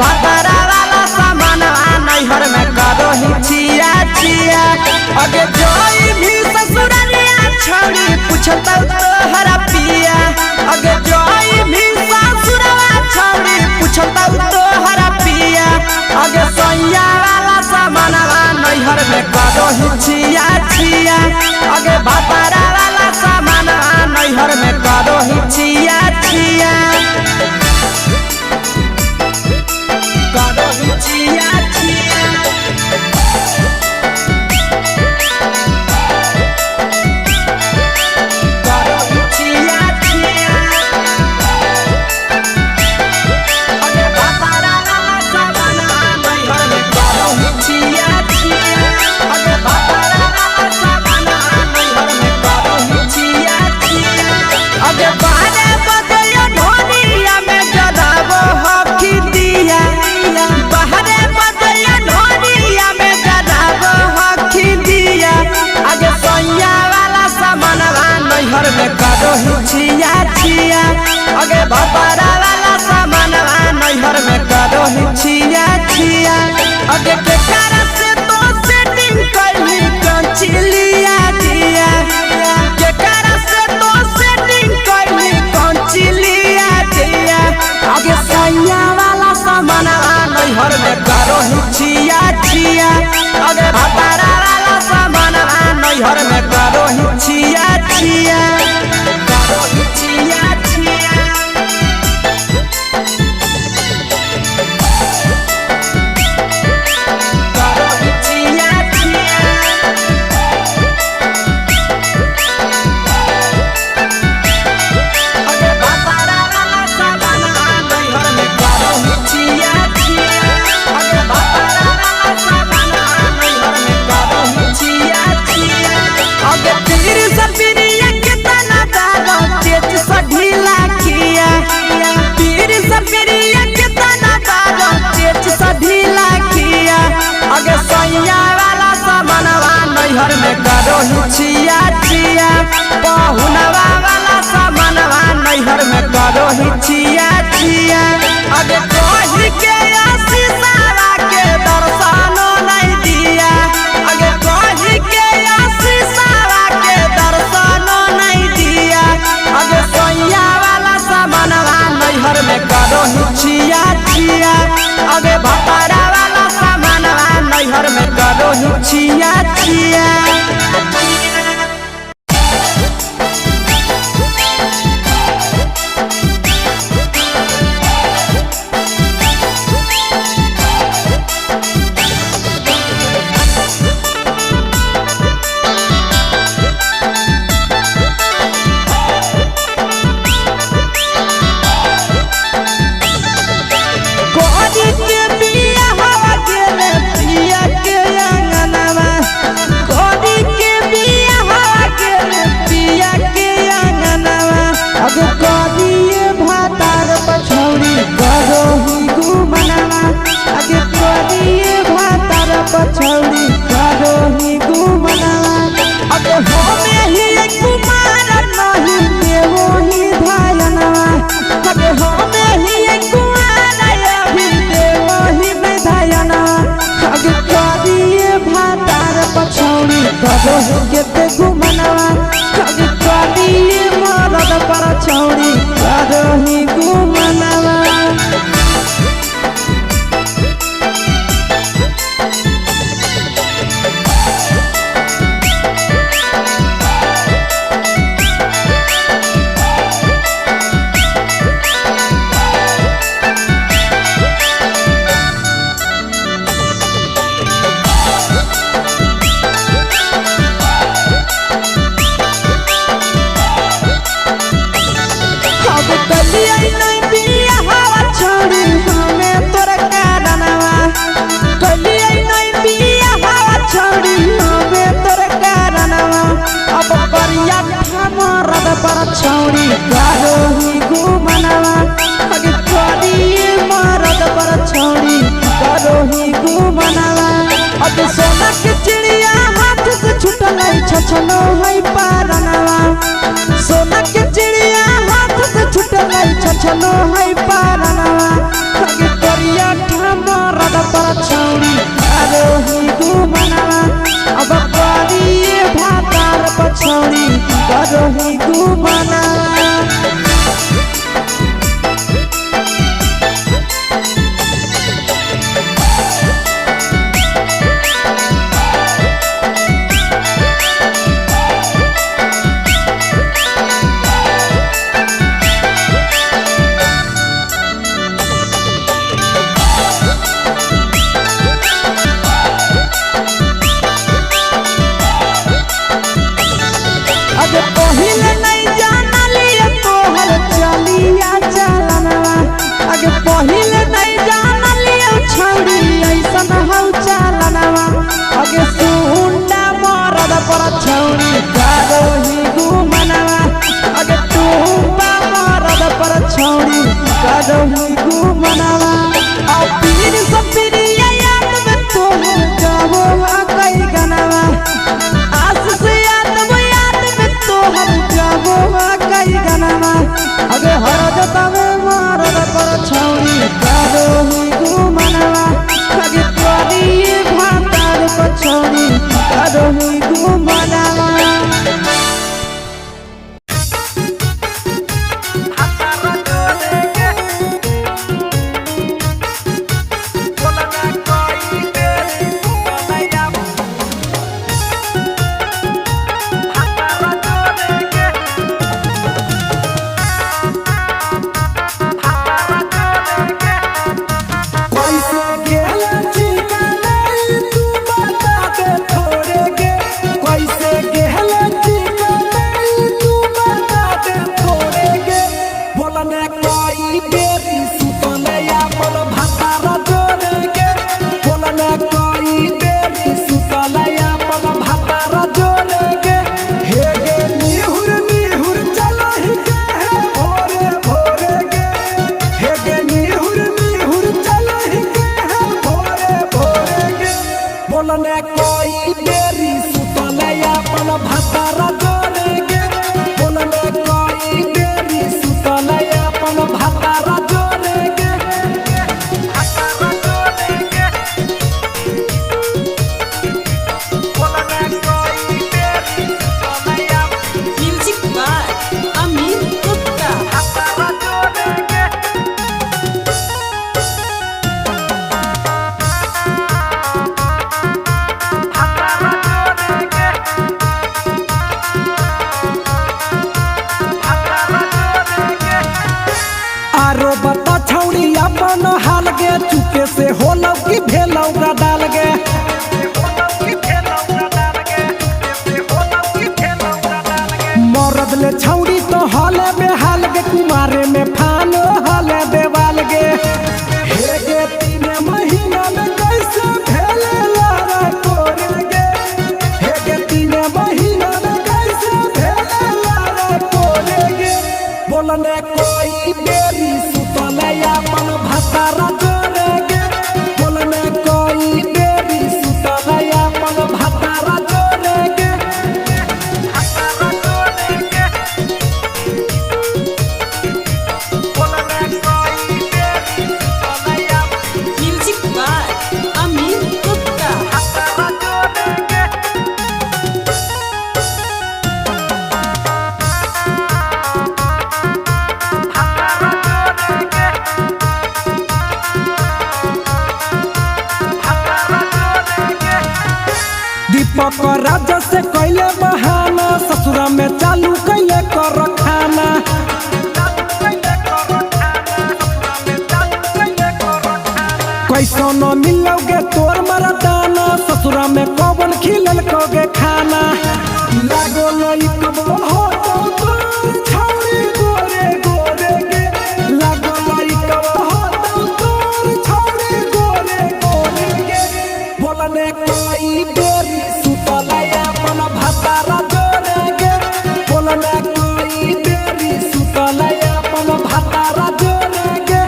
भातारा वाला सामानवा नैहर में करो ही छिया छिया। अगे जोई भी ससुररिया छौड़ी पूछतौ तोहरा पिया। अगे जोई भी ससुरवा छौड़ी पूछतौ तोहरा पिया। अगे सैया वाला सामानवा नैहर में करो ही छिया छिया। अगे भातारा वाला सामानवा नैहर में करो ही छिया छिया। करो ही छिया छिया। करो ही छिया छिया। अगे भातारा वाला सामानवा नैहर में करो ही छिया छिया। अगे भातारा वाला सामानवा नैहर में करो ही छिया छिया। अगे बारे बजैया ढोलिया में जराबो हकी दिया। बाहरे बजैया ढोलिया में जराबो हकी दिया। अगे सैया वाला सामानवा नैहर में करो ही छिया छिया। अगे भातारा वाला सामानवा नैहर में करो ही छिया छिया। अगे केकरा से तो सेटिंग कैली कंचिलिया दिया। केकरा से तो सेटिंग कैली कंचिलिया दिया। अगे सैया वाला सामानवा नैहर में करो ही छिया छिया। अगे भातारा वाला सामानवा नैहर में करो ही छिया छिया। करो ही छिया छिया। करो ही छिया छिया। अगे भातारा वाला सामानवा नैहर में करो ही छिया छिया। अगे भातारा वाला सामानवा नैहर में करो ही छिया छिया। अगे पीर सपिरिया केतना दारो चेच स ढीला किया। पीर सपिरिया केतना दारो चेच स ढीला किया। अगे सैया वाला सामानवा नैहर में करो ही छिया छिया। पहुनवा वाला सामानवा नैहर में करो ही छिया छिया। अगे कही के आशीषवा के दर्शनो नहीं दिया। अगे कही के आशीषवा के दर्शनो नहीं दिया। अगे सैया वाला सामानवा नैहर में करो ही छिया छिया। अगे भातारा वाला सामानवा नैहर में करो ही छिया छिया। कोरी के बिया हवा गेले पिया के अंगनवा। कोरी के बिया हवा गेले पिया के अंगनवा। अब कोरी भातार पछौरी करो ही गुमनवा। अब कोरी भातार पछौरी करो ही गुमनवा। अब होमे ही कुमार नहीं देवो ही धायनवा। अब होमे ही कुमार अभी देवो ही में धायनवा। अब करिए भातार पछौरी करो केते गुमनवा। अब करिए मरद पर छौरी करो ही गुमनवा। अब कलिया नहीं बिया हवा छोड़ी हमें तोर कारणवा। कलिया नहीं बिया हवा छोड़ी हमें तोर कारणवा। अब करिया मरद पर छौरी करो ही गुमनवा। अब करिए मरद पर छौरी करो ही गुमनवा। अब सोना के चिड़िया हाथ से छुटल छछनो है पारनवा। सोना के चिड़िया हाथ से छुटल छछनो है पारनवा। अगे करिया पर छौड़ी करोही गुमनवा। अब करिए भातार पर छौड़ी करोही गुमनवा। अगे पहिले नहीं जानलिए तोहर चलिया चलनवा। अगे पहिले नहीं जानलिए छौड़ी ऐसन हौ चलनवा। अगे सुंडा मरद पर छौड़ी करोही गुमनवा। अगे टूपा मरद पर छौड़ी करोही गुमनवा। आ पीर सपिरिया याद में तोहर गावो कई गनवा। आस से याद याद में तोहर गावो कई गनवा। अगे हर जतावे मारद पर छौड़ी करोही गुमनवा। अगे तोरी भातार पर छौड़ी करोही गुमनवा। कैसे गेला ठिकाना तू बता दे थोड़े गे। कैसे गेला ठिकाना तू बता दे थोड़े गे। बोलने कोई बेरी सुतले अपन भातार जोड़े गे। बोलने कोई बेरी सुतले अपन भातार जोड़े गे। हे गे निहुर निहुर चलहि के है भोरे भोरे गे। हे गे निहुर निहुर चलहि के है भोरे भोरे गे। बोलने कोई बेरी सुतले अपन भातार जोड़े गे। बोलने कोई बेरी सुतले अपन भातार जोड़े गे। भातार जोड़े गे। बोलने कोई बेरी सुतले अपन म्यूजिक बाय अमित गुप्ता। भातार जोड़े गे। भातार जोड़े गे। भातार जोड़े गे। आरो बता छौड़ी अपन हाल गे। चुपे से होलौ कि भेलौ डाल गे। मरद ले छौड़ी तो हले बेहाल गे। कुमारे में फान हले देवाल गे। हे गे 3 महीना में कैसे भेले लारा कोरे गे। हे गे 3 महीना में कैसे भेले लारा कोरे गे। बोलने कोई बेरी सुतले अपन भातार जोड़े गे। बोलने कोई बेरी सुतले अपन भातार जोड़े गे। भातार जोड़े गे। बोलने कोई बेरी सुतले अपन म्यूजिक बाय अमित गुप्ता। भातार जोड़े गे। भातार जोड़े गे। भातार जोड़े गे। दीपक राजा से कैले बहाना। ससुरा में चालू कैले कर खाना। कैसो न मिलोगे तोर मरदाना। ससुरा में कौन खिलल कोगे खाना। लागो लई कबो हो तो तोर छौड़ी गोरे गोरे गे। लागो लई कबो हो तो तोर छौड़ी गोरे गोरे गे। बोलने कोई बेरी सुतले अपन भातार जोड़े गे। बोलने कोई बेरी सुतले अपन भातार जोड़े गे।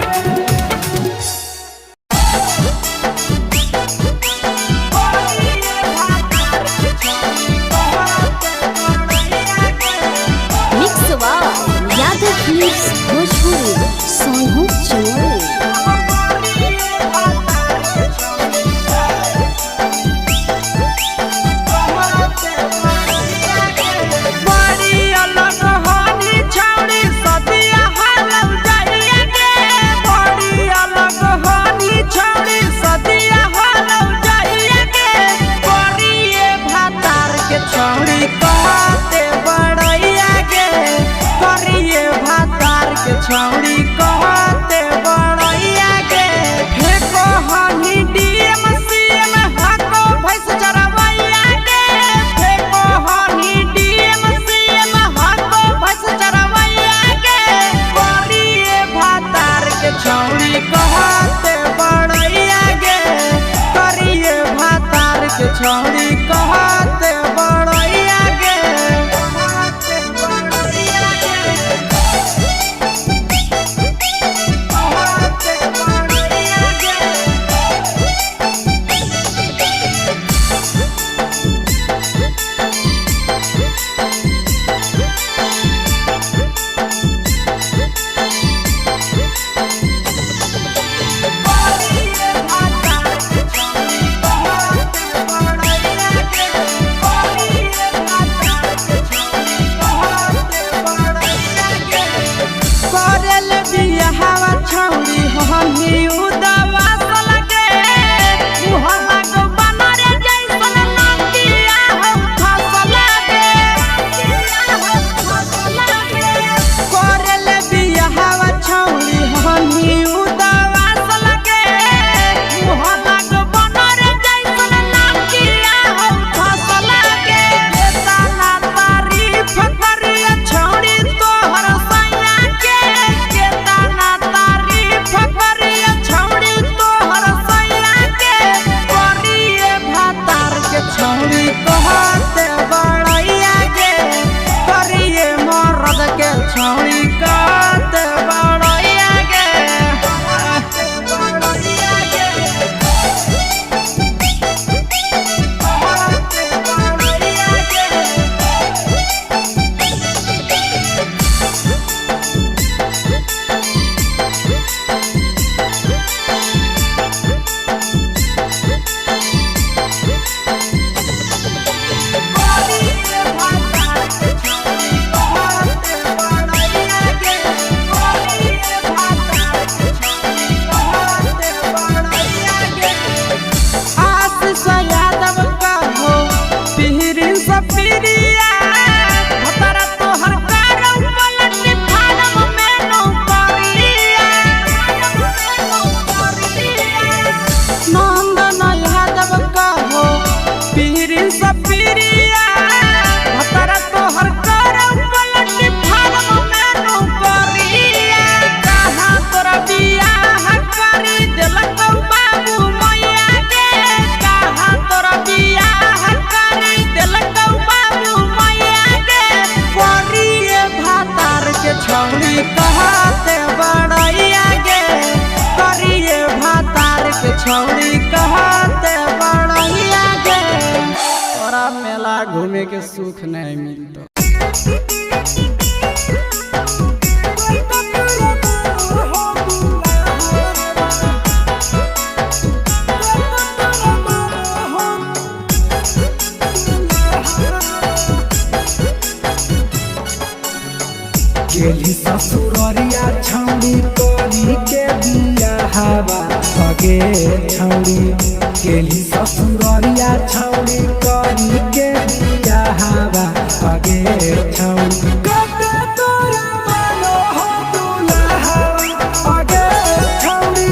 Mix Bhojpuri Sonu Chamoli. छौड़ी कहते बड़ैया गे। फेको हनी डीएम सीएम हाको भैंस चरवैया गे। फेको हनी डीएम सीएम हाको भैंस चरवैया गे। करिए भातार के छौड़ी कहते बड़ैया गे। करिए भातार के छौड़ी कहते बड़ैया गे। कहते बड़ैया गे। कहते बड़ैया गे। करेल बियाहवा छौड़ी हमी उदवा सलगे। मुहला गो बनरे जैसन नाकिया हौ फसल गे। करेल बियाहवा छौड़ी हमी उदवा सलगे। मुहला गो बनरे जैसन नाकिया हौ फसल गे। केतना तारीफ करिया छौड़ी तोहर सैया के। केतना तारीफ करिया छौड़ी तोहर सैया के। करिए भातार के छौड़ी कहते बड़ैया गे। करिए मरद के छौड़ी कहते बड़ैया गे। कहते बड़ैया गे। कहते बड़ैया गे। आशीष यादव कहो पीरिन सपीरिया। भतरा तोहर करौ पलटी फारम में नौकरिया। नंदन यादव कहो पीरिन सपीरिया। भतरा तोहर करौ पलटी फारम में नौकरिया। कहाँ तोरा बियाह करी देलक बाबू मैया गे। कहाँ तोरा बियाह करी देलक बाबू मैया गे। करिए भातार के छौड़ी कहते बड़ैया गे। करिए भातार के छौड़ी कहते बड़ैया गे। तोरा मेला घूमे के सुख नहीं मिलतो। गेली ससुररिया छौड़ी करी के बियाहवा अगे छौड़ी। गेली ससुररिया छौड़ी करी के बियाहवा अगे छौड़ी। कते तोरा मानो हो दुल्हावा अगे छौड़ी।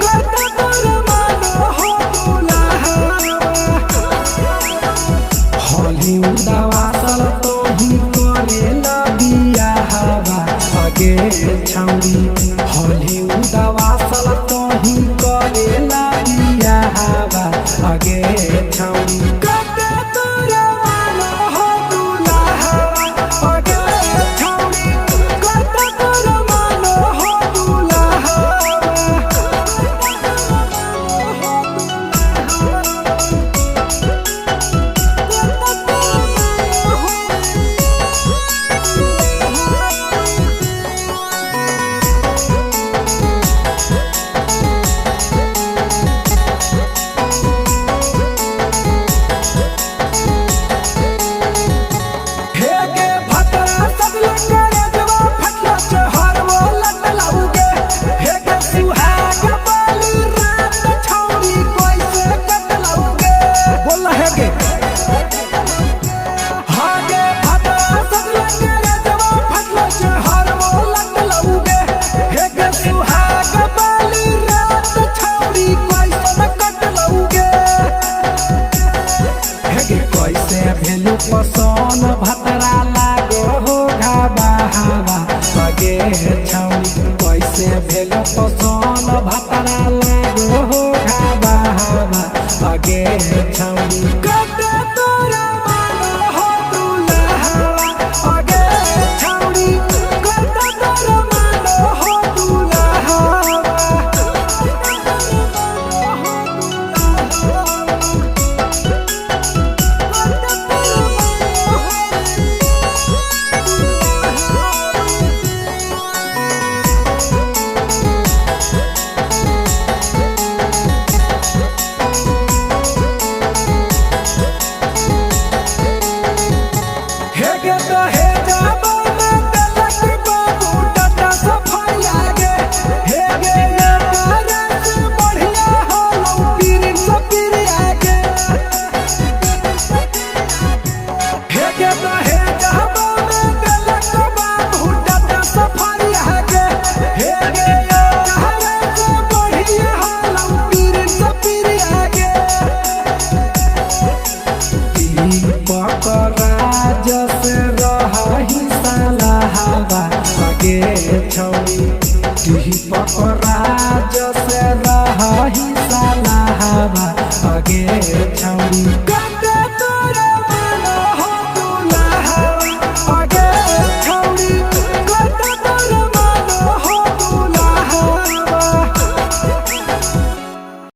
कते तोरा मानो हो दुल्हावा। होली उदावासल तोही करेला बियाहवा अगे छौड़ी। होली उदावासल तोही करेला बियाहवा अगे छौड़ी। कते तोरा मानो हो दुल्हावा पसंद भतरा लागो हो घाबा हवा अगे छौरी कैसे भेल पसंद भतरा लागो हो घाबा हवा अगे छौरी कटे तोरा मानो हो दुल्हावा अगे छौरी कटे तोरा मानो हो दुल्हावा। हे गे तो हे जाबो ना तलक बाबू टाटा सफाई आगे हे गे ये तारा से बढ़िया हो लौ पीर सपीर आगे हे गे तो हे जाबो ना तलक बाबू टाटा सफाई आगे हे गे ये तारा से बढ़िया हो लौ पीर सपीर आगे दीपक राजस रही सलाहवा अगे छौरी दीपक राजस रही सलाहवा अगे छौरी।